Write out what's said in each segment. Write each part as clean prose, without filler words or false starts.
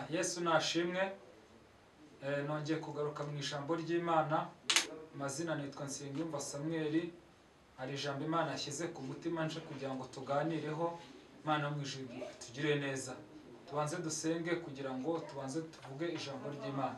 Yesu nashimwe. Nongeye kugaruka mu ijambo ry'Imana. Amazina nitwa Nsengiyumva Samuel. Hari ijambo Imana yashyize ku mutima nje kugira ngo tuganireho. Imana mu ijuru tugire neza. Tubanze dusenge kugira ngo tubanze tuvuge ijambo ry'Imana.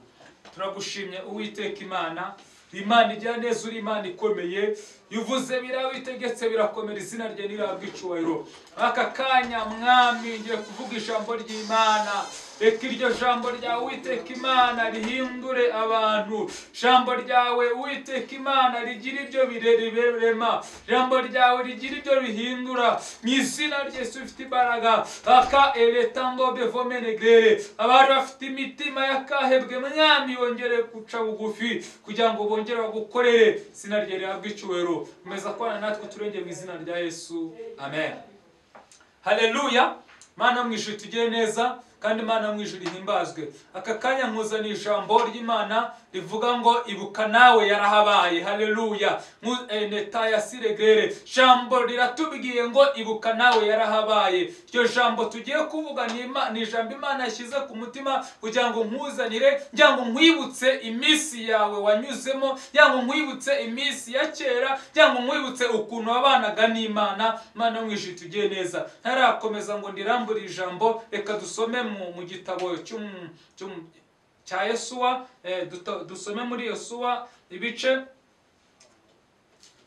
Turagushimye Uwiteka Imana, Imana igira neza, uri Imana ikomeye, yuvuze birawitegetse birakomera, izina rye nirabwa icubahiro. Aka kanya Mwami ngiye kuvuga ijambo ry'Imana. Reka iryo jambo ryawe Uwiteka Imana rihindure abantu. Jambo ryawe Uwiteka Imana rigira ibyo birema. Jambo ryawe rigira ibyo bihindura. Mu izina rya Yesu ufite imbaraga. Aka eletambo bevomenegere. Abari bafite imitima yakahebwe Mwami wongere guca bugufi kugira ngo bongere bagukorere. Izina rye rihabwe icubahiro. Komeza kubana natwe turenge mu izina rya Yesu. Amen. Haleluya. Mana mu ijuru tugire neza kandi Imana mu ijuru ihimbazwe. Aka kanya nkuzaniye ijambo ry'Imana rivuga ngo ibuka nawe yarahabaye. Haleluya. Neta siregere. Jambo riratubwiye ngo ibuka nawe yarahabaye. Iryo jambo tugiye kuvuga ni ijambo Imana yashyize ku mutima kugira ngo nkuzanire, kugira ngo nkwibutse iminsi yawe wanyuzemo, kugira ngo nkwibutse iminsi ya kera, kugira ngo nkwibutse ukuntu wabanaga n'Imana. Imana mu ijuru tugiye neza. Ntarakomeza ngo ndirambure ijambo, reka dusome mu gitabo cya Yosuwa. Dusome muri Yosuwa ibice,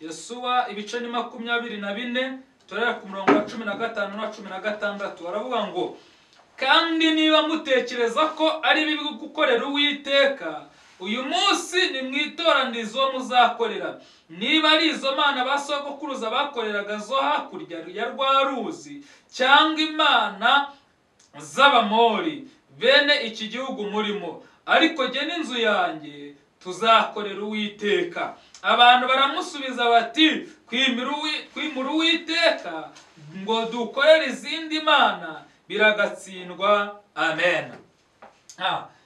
Yosuwa ibice ni 24, turera ku murongo wa 15 na 16. Aravuga ngo kandi niba mutekereza ko ari bibi gukorera Uwiteka, uyu munsi ni mwitoranirizo muzakorera. Niba ari izo mana basogokuruza bakoreraga zo hakurya ya rwa ruzi, cyangwa imana z'Abamori bene iki gihugu murimo, ariko jye n'inzu yanjye tuzakorera Uwiteka. Abantu baramusubiza bati kwimura Uwiteka ngo dukorere izindi mana biragatsindwa. Amen.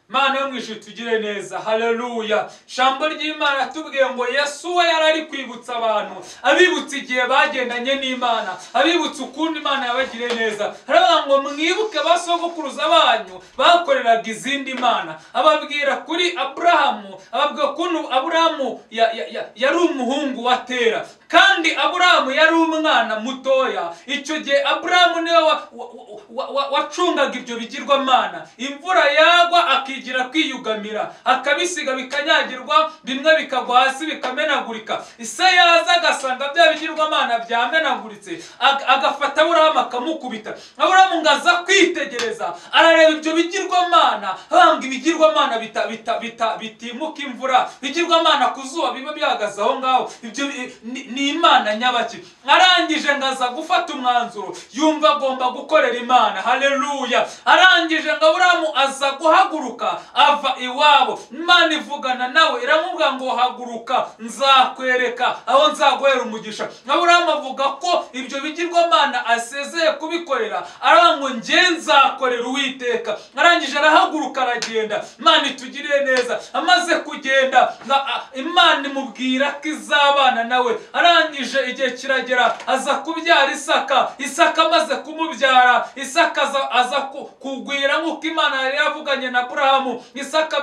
Mana yo mu ijuru tugire neza. Haleluya. Jambo ry'Imana tubwiye ngo Yesu we yarari kwibutsa abantu, abibutsa igihe bagendanye n'Imana, abibutsa ukuntu Imana yabagiriye neza. Haravuga ngo mwibuke basogokuruza banyu bakoreraga izindi mana. Ababwira kuri Abrahamu, ababwira ukuntu Abrahamu yari umuhungu wa Tera, kandi Abrahamu yari umwana mutoya. Icyo gihe Abrahamu niwe wacungaga ibyo bigirwamana. Imvura yagwa akigira kwiyugamira, akabisiga bikanyagirwa, bimwe bikagwa hasi bikamenagurika. Ise yaza agasanga bya bigirwamana byamenaguritse, agafata Aburahamu akamukubita. Aburahamu ngaza kwitegereza, arareba ibyo bigirwamana, banga ibigirwamana bitimuka imvura, bigirwamana kuzuba biba bihagaze aho ngaho, ibyo ni Imana nyabaki. Arangije ngaza gufata umwanzuro, yumva agomba gukorera Imana. Haleluya. Arangije ngo Aburahamu aza guhaguruka ava iwabo. Imana ivugana nawe iramubwira ngo haguruka nzakwereka aho nzaguhera umugisha. Aburahamu avuga ko ibyo bigirwamana asezeye kubikorera, aravuga ngo njye nzakorera Uwiteka. Arangije arahaguruka aragenda. Imana itugiriye neza. Amaze kugenda Imana imubwira ko izabana nawe. Arangije igihe kiragera aza kubyara Isaka. Isaka amaze kumubyara, Isaka aza kugwira nk'uko Imana yari yavuganye na Aburahamu. Isaka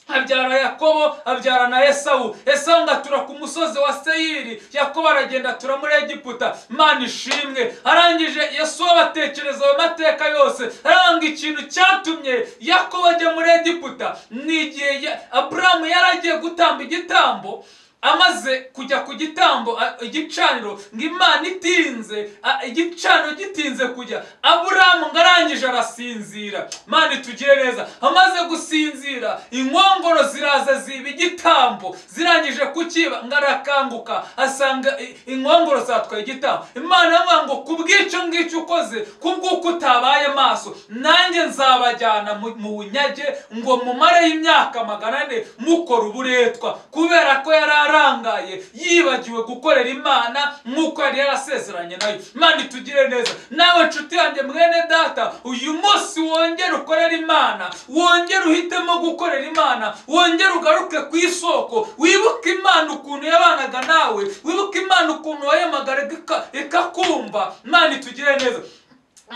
abyara Yakobo, abyara na Esawu. Esawu ngatura ku musozi wa Seyiri, Yakobo aragenda atura muri Egiputa. Imana ishimwe. Arangije Yesu abatekereza ayo mateka yose, aranga ikintu cyatumye Yakobo ajya muri Egiputa ni igihe Aburahamu yaragiye gutamba igitambo. Amaze kujya ku gitambo igicaniro, ngo Imana itinze, igicaniro gitinze kujya, Aburahamu ngarangije arasinzira. Imana itugire neza. Amaze gusinzira, inkongoro ziraza ziba igitambo, zirangije kukiba ngarakanguka asanga inkongoro zatwaye igitambo. Imana yavuga ngo kubw'icyo ngicyo ukoze, kubw'uko utabaye maso, nanjye nzabajyana mu bunyage ngo mumare imyaka 400 mukora uburetwa, kubera ko yari arangaye yibagiwe gukorera Imana nk'uko yari yarasezeranye nayo. Imana itugire neza. Nawe nshuti yanjye mwene data, uyu munsi wongere ukorera Imana, wongere uhitemo gukorera Imana, wongere ugaruke ku isoko, wibuke Imana ukuntu yabanaga nawe, wibuke Imana ukuntu wayamagara ikakumva. Imana itugire neza.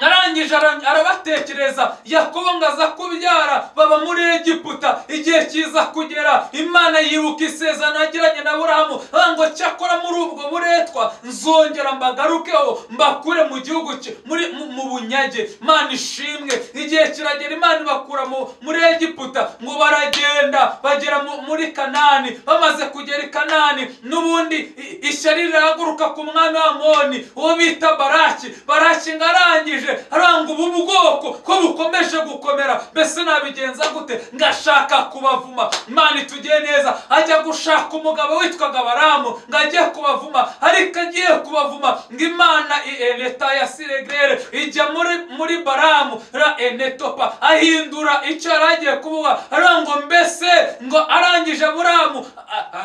Narangije arabatekereza. Yakobo ngo aza kubyara baba muri Egiputa. Igihe kiza kugera Imana yibuka isezerano yagiranye na Aburahamu, ngo cyakora muri ubwo buretwa nzongera mbagarukeho mbakure mu gihugu muri mu bunyage. Imana ishimwe. Igihe kiragera Imana ibakura muri Egiputa, ngo baragenda bagera muri Kanani. Bamaze kugera i Kanani n'ubundi ishyari rirahaguruka ku mwami w'Amoni uwo bita Baraki. Baraki ngo arangije aranga ubu bwoko ko bukomeje gukomera, mbese nabigenza gute? Ngashaka kubavuma. Imana itugiye neza. Ajya gushaka umugabo witwaga Baramu ngo ajye kubavuma, ariko agiye kubavuma ngo Imana leta ya Siregrere ijya muri Baramu ra enetopa, ahindura icyo yari agiye kuvuga. Aranga mbese ngo arangije Aburamu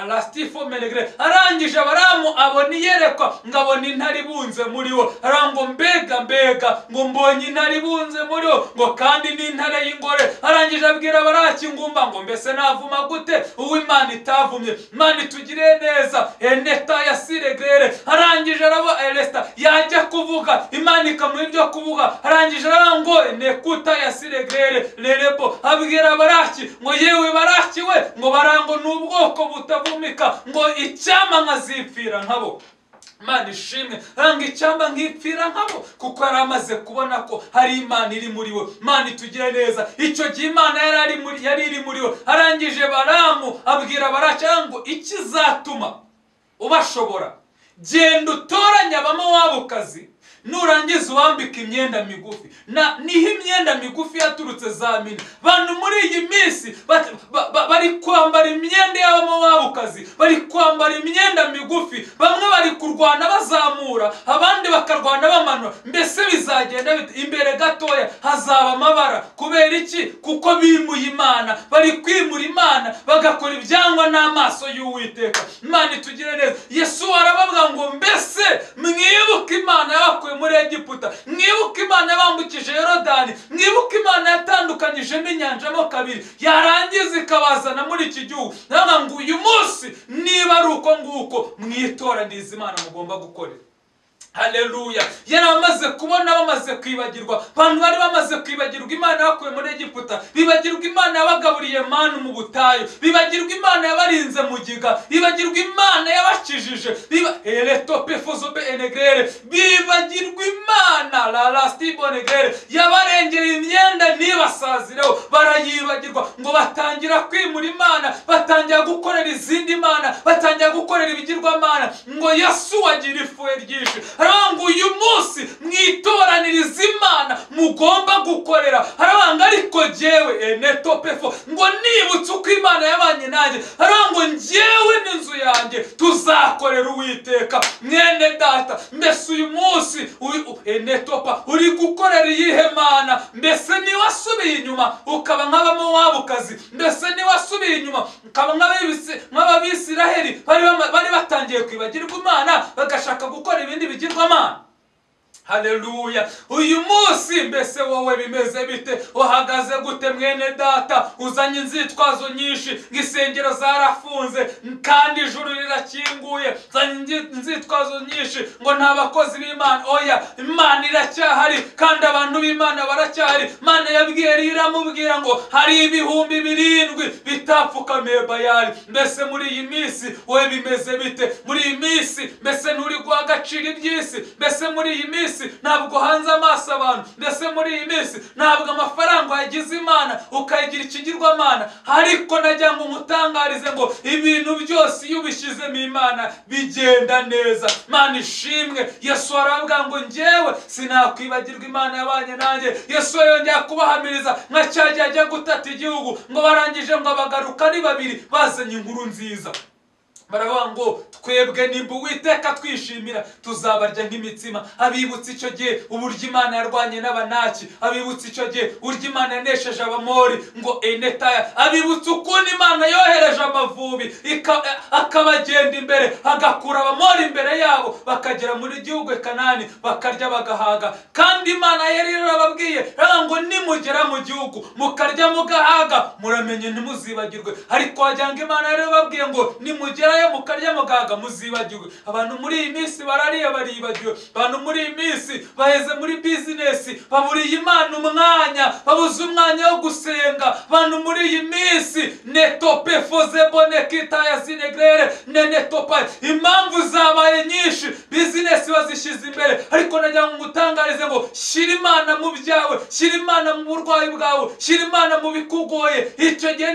rastifo menegre, arangije Baramu abona iyerekwa ngo abona intare ibunze muri wo. Aranga mbega mbega ngo mbonye intare ibunze muri wo, ngo kandi ni intare y'ingore. Arangije abwira Baraki ngumba ngo mbese navuma gute uwo Imana itavumye? Imana itugire neza. Eneta ya Siregrere. Arangije araba Elesta yajya kuvuga Imana ikamuha ibyo kuvuga. Arangije araba ngo nekuta ya Siregrere lerebo, abwira Baraki ngo yewe Baraki we, ngo barango n'ubwoko butavumika, ngo icyama nkazipfira nkabo. Imana ishimwe. Ranga icyamba nkipfira nkabo, kuko yari amaze kubona ko hari Imana iri muri we. Imana itugire neza. Icyo gihe Imana yari iri muri we. Arangije Baramu abwira Baraki ngo ikizatuma ubashobora, genda utoranye Abamowabukazi, nurangiza uwambika imyenda migufi. Na niho imyenda migufi yaturutse za mini. Bantu muri iyi minsi bari kwambara imyenda y'Abamowabukazi, bari kwambara imyenda migufi. Bamwe bari kurwana bazamura, abandi bakarwana bamanura. Mbese bizagenda bite? Imbere gatoya hazaba amabara. Kubera iki? Kuko bimuye Imana, bari kwimura Imana bagakora ibyangwa n'amaso y'Uwiteka. Imana itugire neza. Yesu arababwira ngo mbese mwibuke Imana yabakuye muri Egiputa, mwibuke Imana yabambukije Yorodani, mwibuke Imana yatandukanyijemo inyanja mo kabiri, yarangiza ikabazana muri iki gihugu. Navuga ngo uyu munsi niba ari uko nguko mwitoraniriza Imana mugomba gukorera. Haleluya. Yari amaze kubona bamaze kwibagirwa. Abantu bari bamaze kwibagirwa Imana yabakuye muri Egiputa, bibagirwa Imana yabagaburiye manu mu butayu, bibagirwa Imana yabarinze mu giga, bibagirwa Imana yabakijije, bibagirwa Imana la lastibonegere yabarengeye imyenda nibasazireho, barayibagirwa. Ngo batangira kwimura Imana, batangira gukorera izindi mana, batangira gukorera ibigirwamana. Ngo Yesu agira ifuhe ryinshi. Aranga uyu munsi mwitoraniriza Imana mugomba gukorera. Aranga ariko jyewe enetopefo, ngo nibutse uko Imana yabanye nanjye. Aranga njyewe n'inzu yanjye tuzakorera Uwiteka. Mwene data, mbese uyu munsi enetopa uri gukorera iyihe Mana? Mbese niwasubiye inyuma ukaba nk'Abamowabukazi? Mbese niwasubiye inyuma ukaba nk'Abisiraheli bari batangiye kwibagirwa Imana bagashaka gukora ibindi bigirwamana? Haleluya. Uyu munsi mbese wowe bimeze bite? Uhagaze gute mwene data? Uzanye inzitwazo nyinshi, ngo insengero zarafunze kandi ijuru rirakinguye. Uzanye inzitwazo nyinshi ngo nta bakozi b'Imana. Oya, Imana iracyahari kandi abantu b'Imana baracyahari. Imana yabwiye iramubwira ngo hari 7,000 bitapfukamiye Bayali. Mbese muri iyi minsi wowe bimeze bite? Muri iyi minsi mbese nturi guha agaciro iby'isi? Mbese muri iyi minsi ntabwo hanze amaso abantu? Mbese muri iyi minsi ntabwo amafaranga yagize Imana ukayigira ikigirwamana? Ariko najya ngo umutangarize ngo ibintu byose iyo ubishyizemo Imana bigenda neza. Imana ishimwe. Yesu aravuga ngo njyewe sinakwibagirwa Imana yabanye nanjye. Yesu yongera kubahamiriza nka cya gihe ajya gutata igihugu, ngo barangije ngo abagaruka ari babiri bazanye inkuru nziza. Baravuga ngo twebwe nimba Uwiteka twishimira tuzabarya nk'imitsima. Abibutse icyo gihe uburyo Imana yarwanye n'Abanaki, abibutse icyo gihe uburyo Imana yanesheje Abamori, ngo enetaya, abibutse ukuntu Imana yohereje amavubi akabagenda imbere, agakura Abamori imbere yabo bakagera muri gihugu Kanani bakarya bagahaga. Kandi Imana yari yarababwiye ngo nimugera mu gihugu mukarya mugahaga muramenye ntimuzibagirwe. Ariko wagira ngo Imana yari yarababwiye ngo nimugera muraye mukarya mugaga muzibagirwe. Abantu muri iyi minsi barariye baribagiwe, abantu muri iyi minsi baheze muri business, baburiye Imana umwanya, babuze umwanya wo gusenga. Abantu muri iyi minsi netope fozebone kitaya zinegrere nenetopa, impamvu zabaye nyinshi, business bazishyize imbere. Ariko nagira ngo ngutangarize ngo shyira Imana mu byawe, shyira Imana mu burwayi bwawe, shyira Imana mu bikugoye. Icyo gihe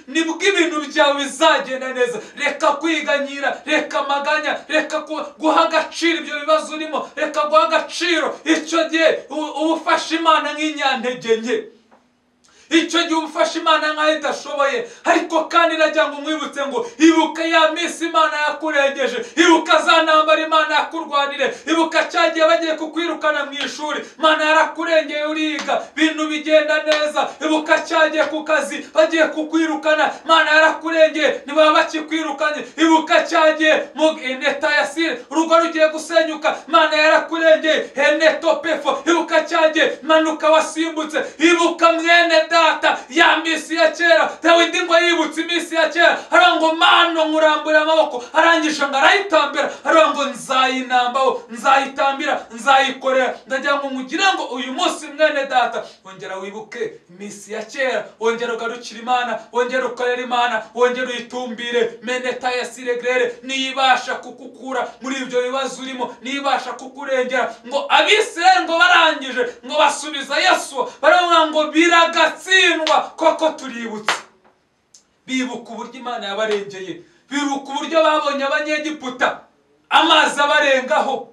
nibwo ibintu byawe bizagenda neza. Reka kwiganyira, reka amaganya, reka guha agaciro ibyo bibazo urimo, reka guha agaciro. Icyo gihe ubufasha Imana nk'inyantege nke, icyo gihe ubufasha Imana nkaho idashoboye. Ariko kandi nagira ngo mwibutse ngo ibuka ya minsi Imana yakurengeje, ibuka za ntambara Imana yakurwanire, ibuka cyagiye bagiye kukwirukana mu ishuri, Imana yarakurengeye uriga bintu bigenda neza. Ibuka cyagiye ku kazi bagiye kukwirukana, Imana yarakurengeye ntibaba bakikwirukanye. Ibuka cyagiye mu eneta ya sire urugo rugiye gusenyuka, Imana yarakurengeye enetopefo. Ibuka cyagiye manuka wasimbutse. Ibuka mwene data ya minsi ya kera. Dawidi ngo yibutse iminsi ya kera, aravuga ngo mano nkurambura amaboko, arangije ngo arayitambira, aravuga ngo nzayinambaho, nzayitambira, nzayikorera. Ndagira ngo mugire ngo uyu munsi mwene data wongera wibuke iminsi ya kera, wongera ugarukira Imana, wongera ukorera Imana, wongera uyitumbire. Meneta ya siregrere niyibasha kukukura muri ibyo bibazo urimo, niyibasha kukurengera. Ngo Abisirayeli ngo barangije ngo basubiza Yesu, baravuga ngo biragatsindwa koko tuributse. Bibuka uburyo Imana yabarengeye, bibuka uburyo babonye Abanyegiputa amazi abarengaho,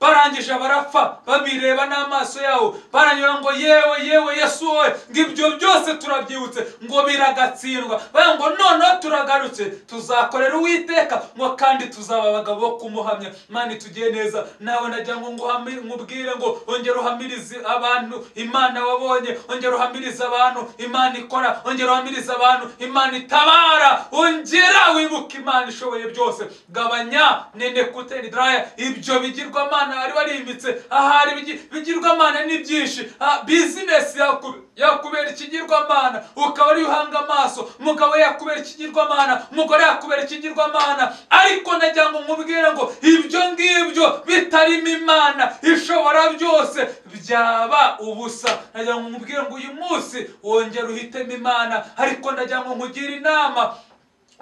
barangije barapfa babireba n'amaso yawo, baranyura ngo yewe yewe Yesu wowe, ngo ibyo byose turabyibutse, ngo biragatsindwa. Baravuga ngo noneho turagarutse, tuzakorera Uwiteka, ngo kandi tuzaba abagabo bo kumuhamya. Imana itugiye neza. Nawe nagira ngo nkubwire ngo ongera uhamirize abantu Imana wabonye, ongera uhamirize abantu Imana ikora, ongera uhamirize abantu Imana itabara, ongera wibuke Imana ishoboye byose. Gabanya nene kuteri draya ibyo bigirwamana ari warimitse, ahari bigirwamana ni byinshi. Business yakubera ikigirwamana ukaba ari uhanga amaso, umugabo yakubera ikigirwamana, umugore yakubera ikigirwamana. Ariko nagira ngo nkubwire ngo ibyo ngibyo bitarimo Imana ishobora byose byaba ubusa. Nagira ngo nkubwire ngo uyu munsi wongera uhitemo Imana. Ariko nagira ngo nkugire inama,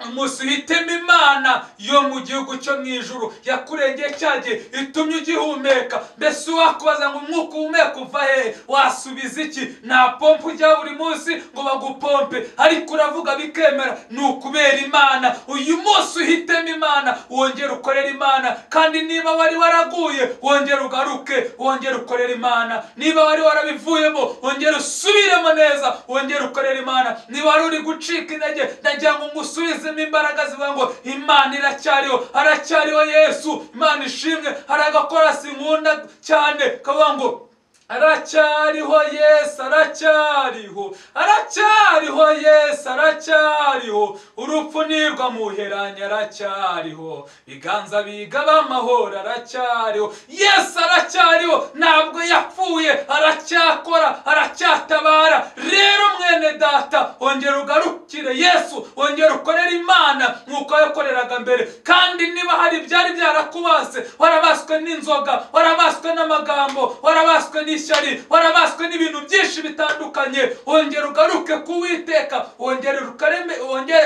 umunsi uhitemo Imana yo mu gihugu cyo mu ijuru yakurengeye cyagiye itumye ugihumeka. Mbese wakubaza ngo umwuka uhumeka uva hehe, wasubiza iki? Nta pompe ujya buri munsi ngo bagupompe, ariko uravuga bikemera, ni ukubera Imana. Uyu munsi uhitemo Imana, wongere ukorere Imana. Kandi niba wari waraguye wongere ugaruke, wongere ukorere Imana. Niba wari warabivuyemo wongere usubiremo neza, wongere ukorere Imana. Niba wari uri gucika intege, ndagira ngo ngusubize imbaraga zivuga ngo Imana iracyariho, aracyariho Yesu. Imana ishimwe. Hari agakorasi nkunda cyane kavuga ngo aracyariho Yesu, aracyariho, aracyariho Yesu, aracyariho, urupfu ntirwamuheranye, aracyariho, biganza bigaba amahoro, aracyariho Yesu, aracyariho, ntabwo yapfuye, aracyakora, aracyatabara. Rero mwene data ongera ugarukire Yesu, ongera ukorere Imana nk'uko yakoreraga mbere. Kandi niba hari ibyari byarakubase, warabaswe n'inzoga, warabaswe n'amagambo, warabaswe n'ishyari, warabaswe n'ibintu byinshi bitandukanye, wongera ugaruke ku Uwiteka, wongere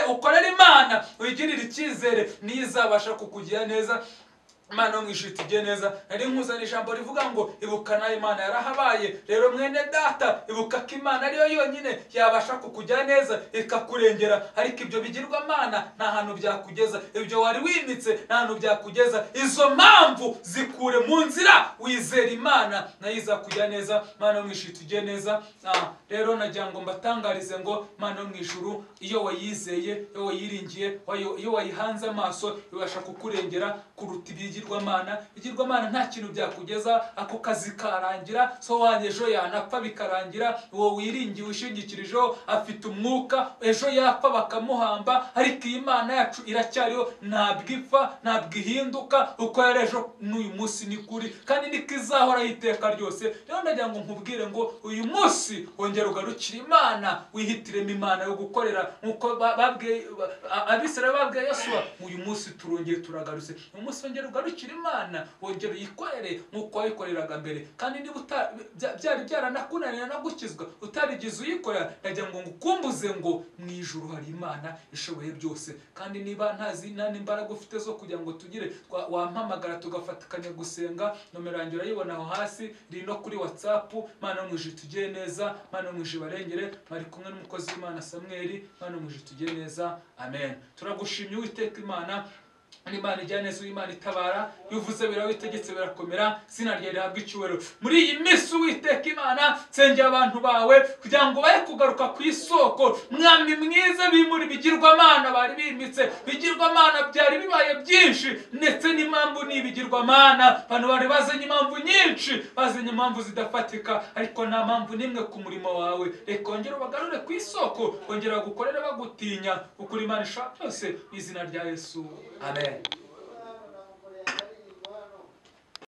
ukorere Imana, uyigirire icyizere, niyo izabasha kukugira neza. Imana yo mu ijuru itugiye neza. Nari nkuzana ijambo rivuga ngo ibuka nayo Imana yarahabaye. Rero mwene data, ibuka ko Imana ariyo yonyine yabasha kukujya neza ikakurengera. Ariko ibyo bigirwamana nta hantu byakugeza, ibyo wari wimitse nta hantu byakugeza. Izo mpamvu zikure mu nzira, wizere Imana nayo izakujya neza. Imana yo mu ijuru itugiye neza. Rero nagira ngo mbatangarize ngo Imana yo mu ijuru iyo wayizeye, iyo wayiringiye, iyo wayihanze amaso, ibasha kukurengera kuruta ibigirwamana. ibigirwamana. Ibigirwamana nta kintu byakugeza, ako kazi karangira, so wanjye ejo yanapfa bikarangira, uwo wiringiye ushingikirijeho afite umwuka, ejo yapfa bakamuhamba, ariko iyi Mana yacu iracyariho, ntabwo ipfa, ntabwo ihinduka, uko yari ejo n'uyu munsi ni kuri, kandi niko izahoraho iteka ryose. Rero ndagira ngo nkubwire ngo uyu munsi wongere ugarukire Imana, wihitiremo Imana yo gukorera, nkuko babwiye Abisirayeli, babwiye Yosuwa, uyu munsi turongeye turagarutse. Uyu munsi wongere ugarukire Imana, wongere uyikorere nkuko wayikoreraga mbere. Kandi niba byari byaranakunaniye no gukizwa, utarigize uyikorera, ndagira ngo ngukumbuze ngo mu ijuru hari Imana ishoboye byose. Kandi niba ntazi nta n'imbaraga ufite zo kugira ngo tugire, wampamagara tugafatikanya gusenga, nomero yanjye urayibona aho hasi, iri no kuri WhatsApp. Imana yo mu ijuru itugire neza, Imana yo mu ijuru ibarengere. Mwari kumwe n'umukozi w'Imana Samweli. Imana yo mu ijuru itugire neza, amen. Turagushimye Uwiteka Imana, Imana ijya neza, Imana itabara, iyo uvuze birawitegetse birakomera, izina ryawe rihabwa icyubahiro. Muri iyi minsi Uwiteka Imana, nsengera abantu bawe kugira ngo baye kugaruka ku isoko, Mwami mwiza, bimuri bigirwamana bari bimitse, bigirwamana byari bibaye byinshi, ndetse n'impamvu ni ibigirwamana, abantu bari bazanye impamvu nyinshi, bazanye impamvu zidafatika, ariko nta mpamvu n'imwe ku murimo wawe. Reka wongere ubagarure ku isoko, wongere bagukorere bagutinya, kuko uri Imana ishobora byose, mu izina rya Yesu, amen.